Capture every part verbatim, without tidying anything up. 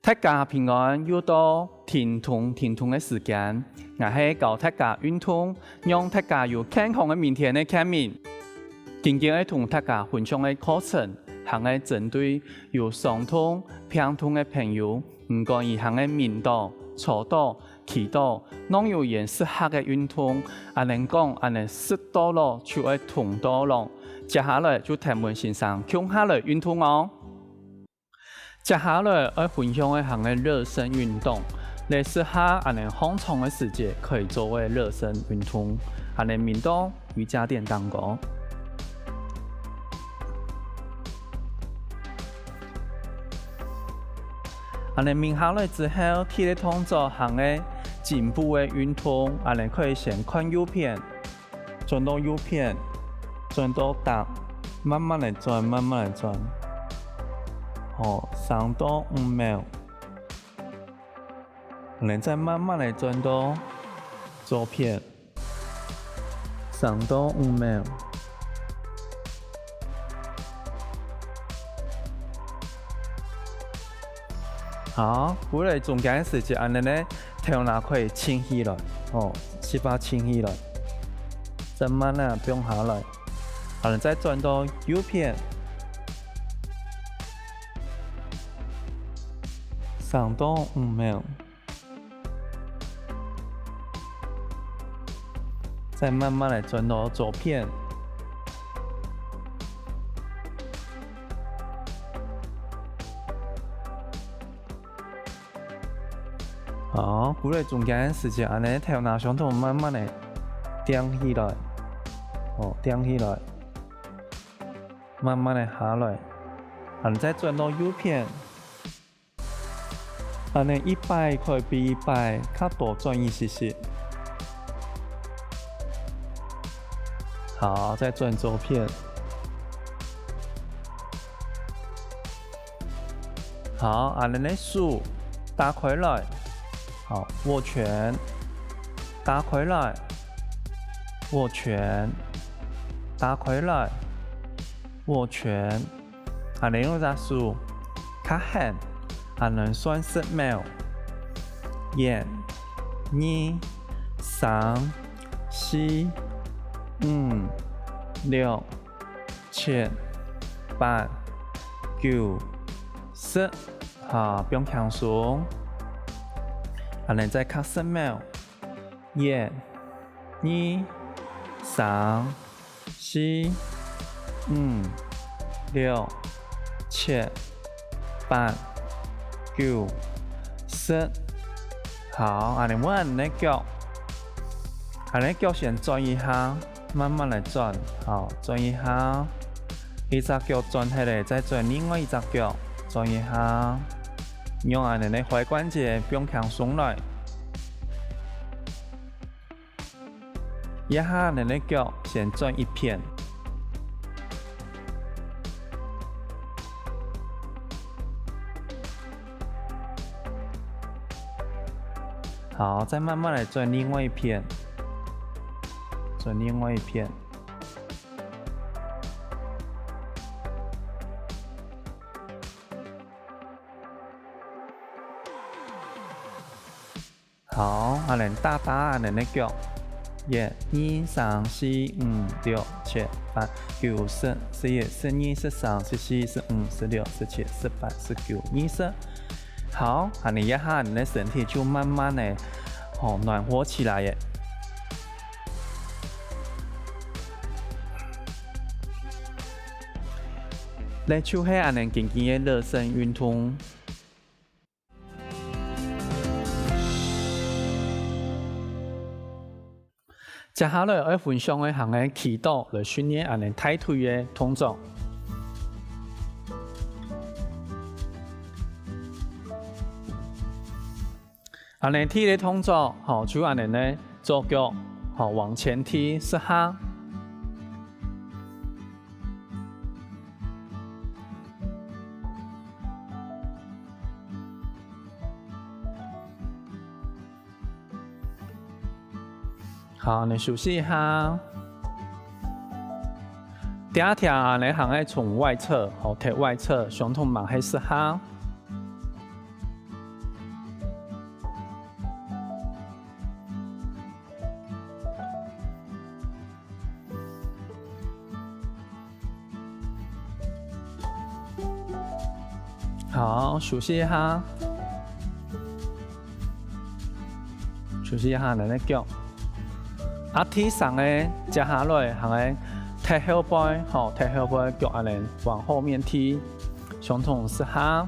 大家平安，又到停動停動个時間，𠊎係教大家運動，讓大家有健康个明天个健明。今日愛同大家分享个課程，還係針對有傷痛、病痛个朋友，毋管佢還係眠倒、坐倒、 祈禱，攏有佢適合个運動，恁樣講，恁樣食到老就愛動到老。接下來就跈𠊎先生共下來運動哦。接下來愛分享个還係熱身運動，這適合恁樣䟘床个時節可以做个熱身運動，恁樣眠倒 瑜伽墊當中。恁樣眠下來之後，第一動作還係頸部个運動，恁樣可以先看右片，轉到右片，轉到搭，慢慢來轉，慢慢來轉。好，三到五秒。 恁樣再慢慢來轉到左片，三到五秒。好，歸來中間个時節，恁樣呢，頭那可以沉起來，哦，膝巴沉起來，再慢慢放下來，恁樣再轉到右片。 三到五秒。再慢慢來轉到左片。好，歸來中間个時節，恁樣頭那相同慢慢个頂起來，哦，頂起來，慢慢个下來，恁樣再轉到右片。 恁樣一擺可以比一擺較多轉一息息。好，再轉左片。好，恁樣个手打開來，好，握拳，打開來，握拳，打開來，握拳。 恁樣用隻手較絚，恁樣算十秒。一、二、三、四、五、六、七、八、九、十。好，放輕鬆。恁樣再較十秒。一、二、三、 四、五、六、七、八、九、十。好，恁樣換恁樣腳，恁樣腳先轉一下，慢慢來轉，好，轉一下。一隻腳轉忒咧，再轉另外一隻腳，轉一下，讓恁樣个踝關節放輕鬆來。 這下恁樣个腳先轉一片。好，再慢慢來轉另外一片，轉另外一片。 好，恁樣打打恁樣个腳，一、二、三、四、五、六、七、八、九、十、十一、十二、十三、十四、十五、十六、十七、十八、十九、二十。好，恁樣一下，你个身體就慢慢个，吼，暖和起來耶。這就係恁樣簡單个熱身運動。 接下來愛分享个還係祈禱來訓練恁樣大腿个動作。恁樣第一个動作，吼，就恁樣呢，左腳，吼，往前踢十下。 好，你休息一下。第二條啊，你還愛從外側，好，貼外側，相同嘛，係十下。好，休息一下，休息一下，咱个腳。啊，第三个，接下來還愛踢後背，吼，踢後背，腳恁呢往後面踢，相同十下。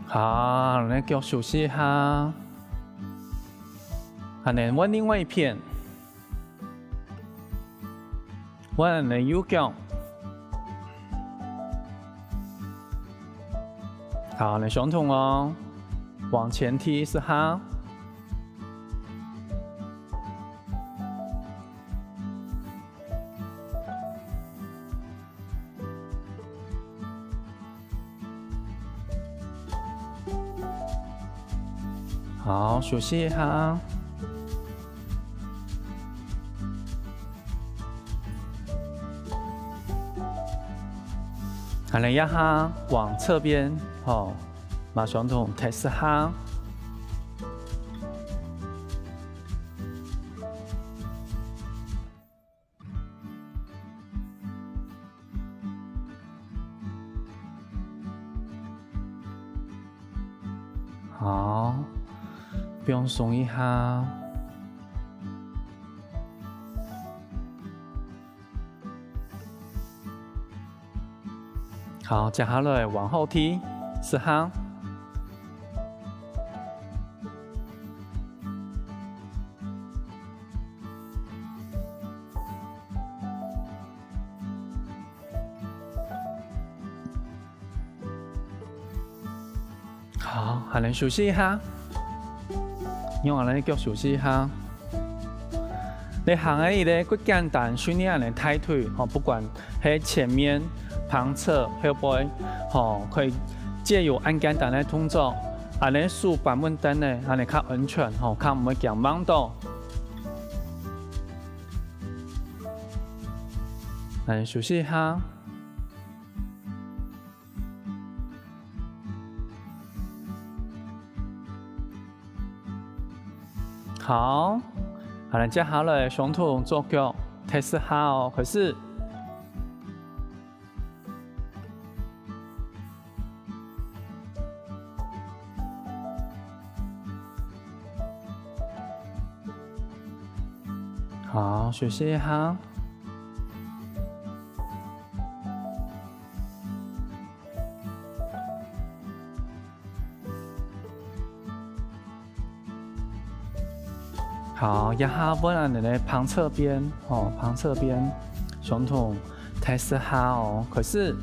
好，恁呢腳休息一下。恁呢換另外一片。換恁呢右腳。好，恁呢相同哦，往前踢十下。 好，休息一下。恁呢一下往側邊，吼，嘛相同，踢十下。 好，放鬆一下。好，接下來往後踢，十下。 好，還能休息一下。用恁呢腳休息一下。這項个一個骨簡單訓練恁呢大腿，吼，不管係前面、旁側、後背，吼，可以藉由恁簡單个動作，恁呢手扳穩凳呢，恁呢較安全，吼，較毋會驚橫到。來休息一下。 好，好，接下來雙腿左腳踢十下哦，開始。好，休息一下。 好，這下換恁呢个旁側邊，吼，旁側邊，相同踢十下哦，開始。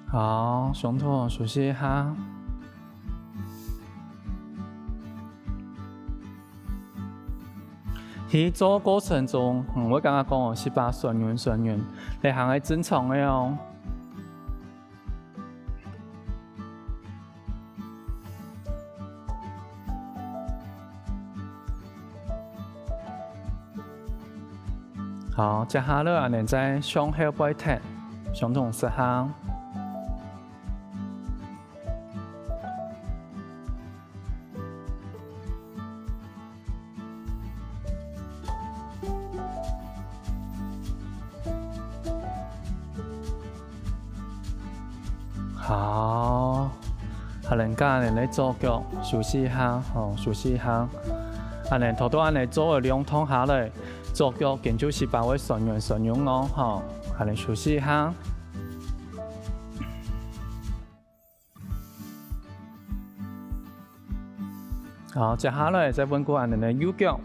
好，相同休息一下。去做過程中，嗯，𠊎感覺講哦，係把酸軟酸軟，這還係正常个哦。 好，接下來恁呢再向後背踢，相同十下。 好，下輪到恁呢左腳休息一下，吼，休息一下。恁呢頭到恁呢做了兩趟下來，左腳跟就係把會酸軟酸軟哦，吼，下輪休息一下。 好，接下來再換過恁呢个右腳。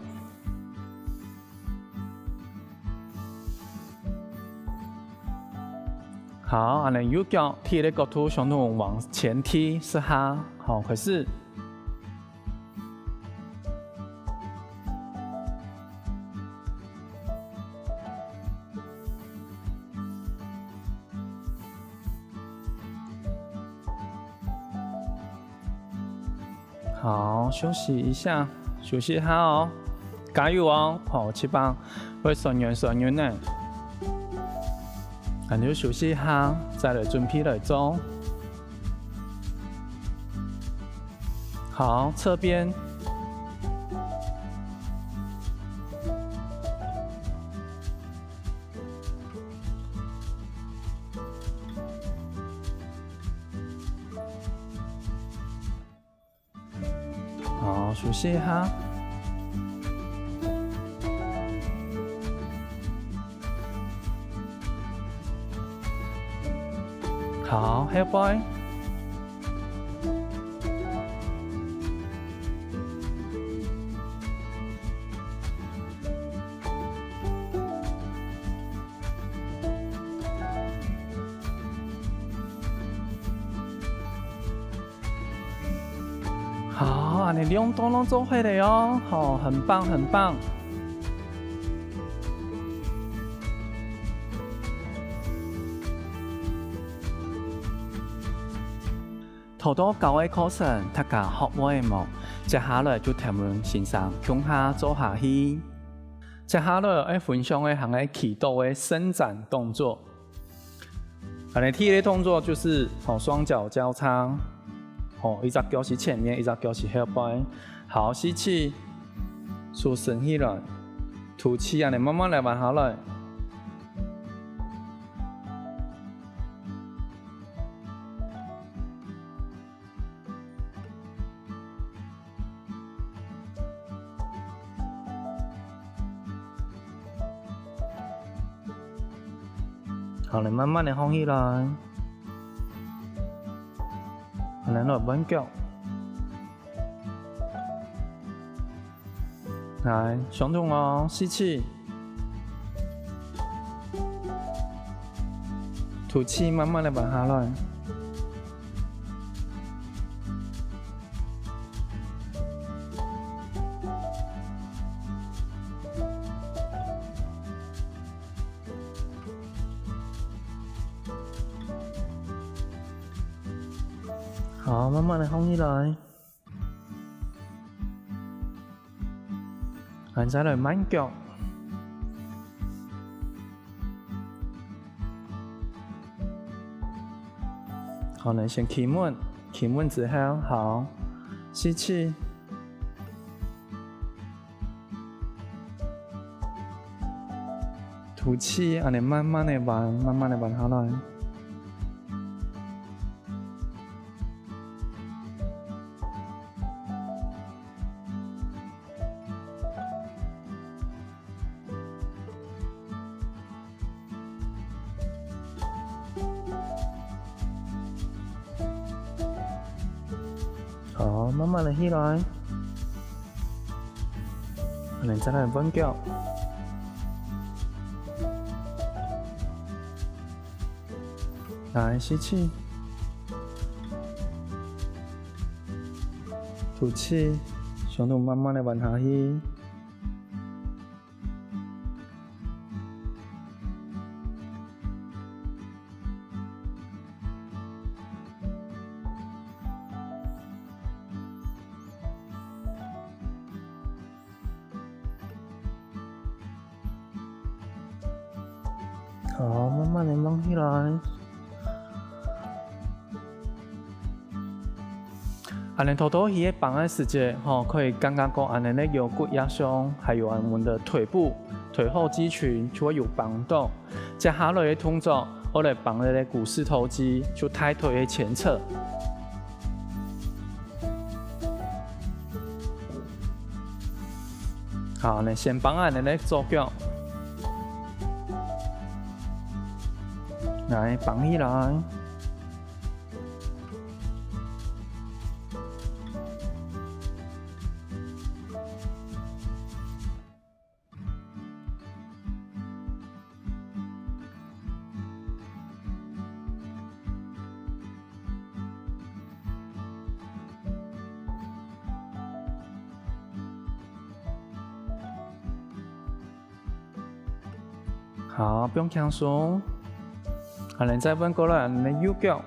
好，恁呢右腳踢个角度相同往前踢十下，好，開始。 好，好，休息一下，休息一下哦，加油哦！好，翅膀會痠軟痠軟呢。恁樣休息一下，再來準備來做。好，側邊。 好，休息一下。好，後背。 好，恁樣兩段攏做好了哦，好，很棒，很棒。頭到教个課程，大家學會了無？接下來就跈𠊎先生共下做下去。接下來愛分享个還係祈禱个伸展動作。 恁樣第一个動作就是，吼，雙腳交叉，吼，一隻腳係前面，一隻腳係後背。好，吸氣，手伸起來，吐氣，恁樣慢慢來彎下來。 好，來慢慢个䟘起來。好，來，來換腳。來，相同哦，吸氣。吐氣，慢慢个彎下來。 好，慢慢个䟘起來。恁樣再來換腳。好，來先企穩，企穩之後，好，吸氣。 吐氣，恁樣慢慢个彎，慢慢个彎下來。 好，慢慢个起來。恁樣再來換腳。來，吸氣。吐氣，相同慢慢个彎下去。 好，慢慢个䟘起來。恁樣頭頭去放个時節，吼，可以感覺講恁樣个腰骨壓傷，還有𠊎等个腿部、腿後肌群就會有放鬆。接下來个動作，愛來放這個股四頭肌，就大腿个前側。 好，來先放恁樣个左腳，來放起來。 好，放輕鬆。恁樣再換過來，恁樣右腳。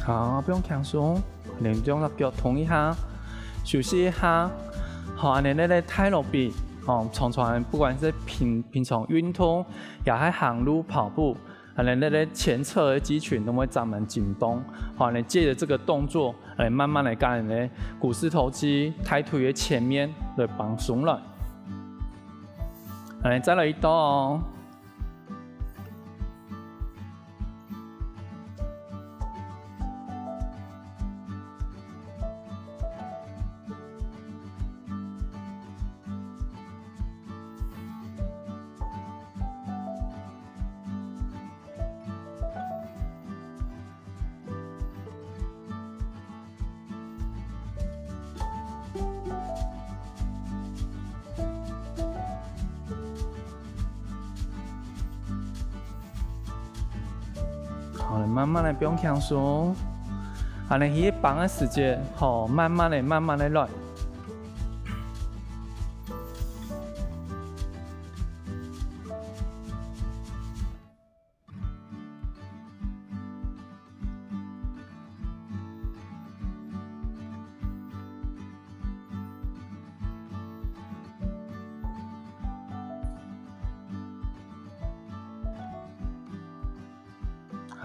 好，放輕鬆，恁樣兩隻腳動一下，休息一下。好，恁樣這个大肚皮，吼，常常不管係平，平常運動，也係行路、跑步，恁樣這个前側个肌群都會專門緊繃。好，恁樣藉著這個動作，來慢慢來將恁樣个股四頭肌、大腿个前面來放鬆來。恁樣再來一到哦。 好，慢慢來放輕鬆。恁樣去放个時節，好，慢慢个、慢慢个來。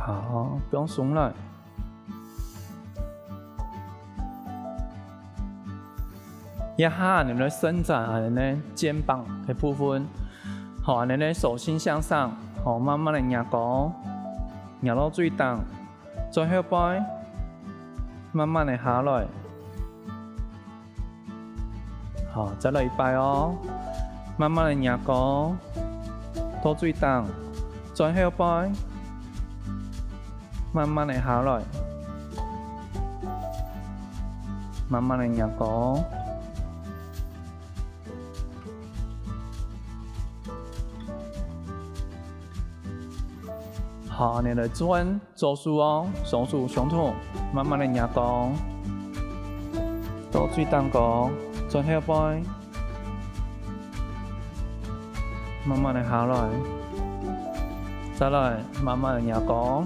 好，放鬆來。這下你兜來伸展恁樣个肩膀个部分，好，恁樣个手心向上，好，慢慢个擎高，擎到最頂，轉後背，慢慢个下來。 好，再來一擺哦。慢慢个擎高，到最頂，轉後背，慢慢个下來，慢慢个擎高。好，恁樣來轉 左手哦，雙手相同，慢慢个擎高，到最頂高，轉後背，慢慢个下來，再來慢慢个擎高，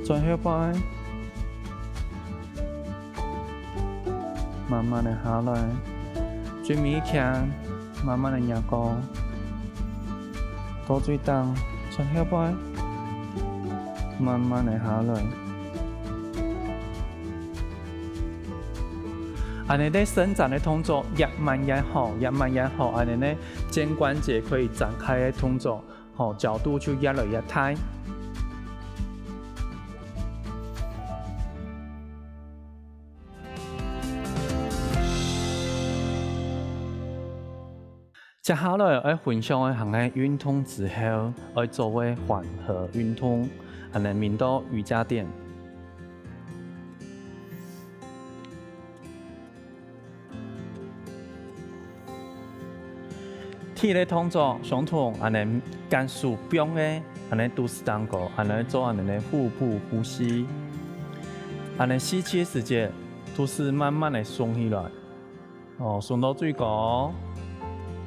轉後背，慢慢个下來，最尾一圈， 慢慢个擎高，到最頂，轉後背，慢慢个下來。恁樣个伸展个動作，越慢越好，越慢越好，恁樣个肩關節可以展開个動作，吼，角度就越來越大。 接下來愛分享个係運動之後愛做个緩和運動，恁樣名叫瑜伽墊。第一个動作相同，恁樣將手放个，恁樣肚屎頂高，恁樣做恁樣个腹部呼吸。恁樣吸氣个時節，肚屎慢慢个鬆起來。 哦，鬆到最高，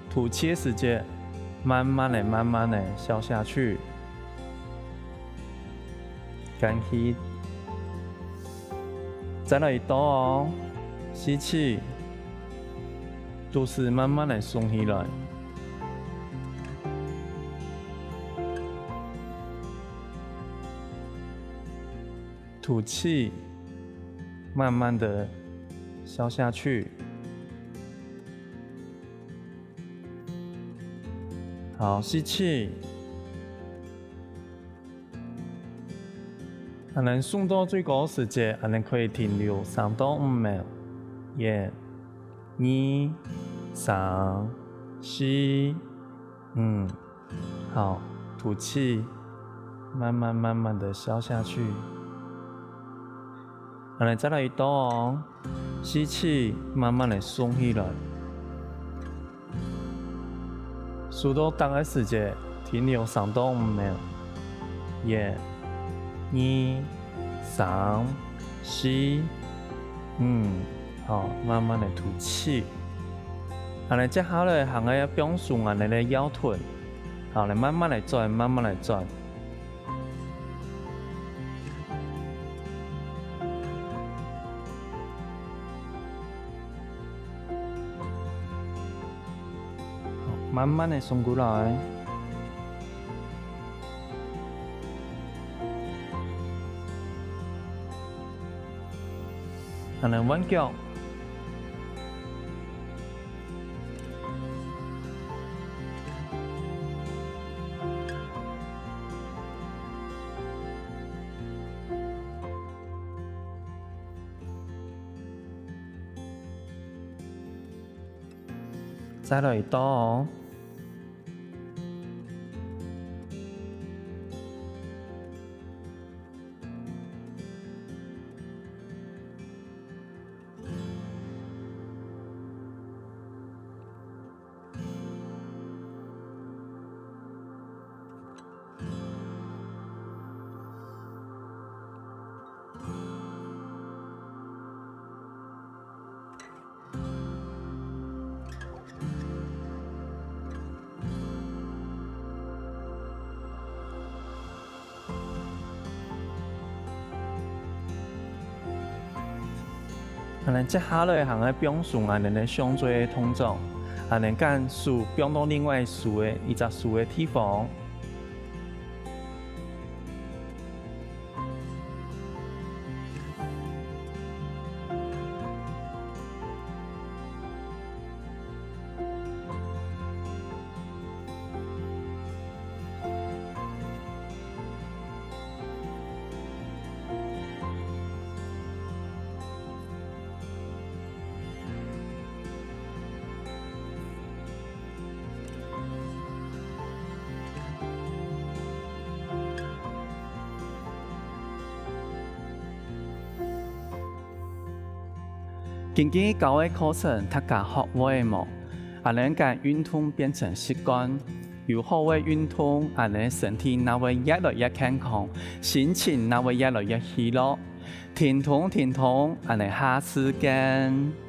吐氣个時節，慢慢个、慢慢个消下去。呼氣，再來一到哦，吸氣，肚屎慢慢个鬆起來。 吐氣，慢慢的消下去。好，吸氣。恁樣送到最高時節，恁樣可以停留三到五秒。一、二、三、四、五， 好，吐氣，慢慢慢慢的消下去。好，來，再來一到哦，吸氣，慢慢的鬆起來。收到頂个時節，停留三到五秒。一、二、三、四、五，好，慢慢的吐氣。好，來，接下來還愛放鬆恁樣个腰臀。 好，來慢慢來轉，慢慢來轉。慢慢个送過來。恁樣換腳。 再來一道。 恁樣接下來還愛放鬆恁樣个上嘴个動作，恁樣將手放到另外一隻手个，一隻手个地方。 今晡教个課程，大家學會無？恁樣將運動變成習慣，有好个運動，恁樣身體正會越來越健康，心情正會越來越喜樂。停動，停動，恁樣下次見。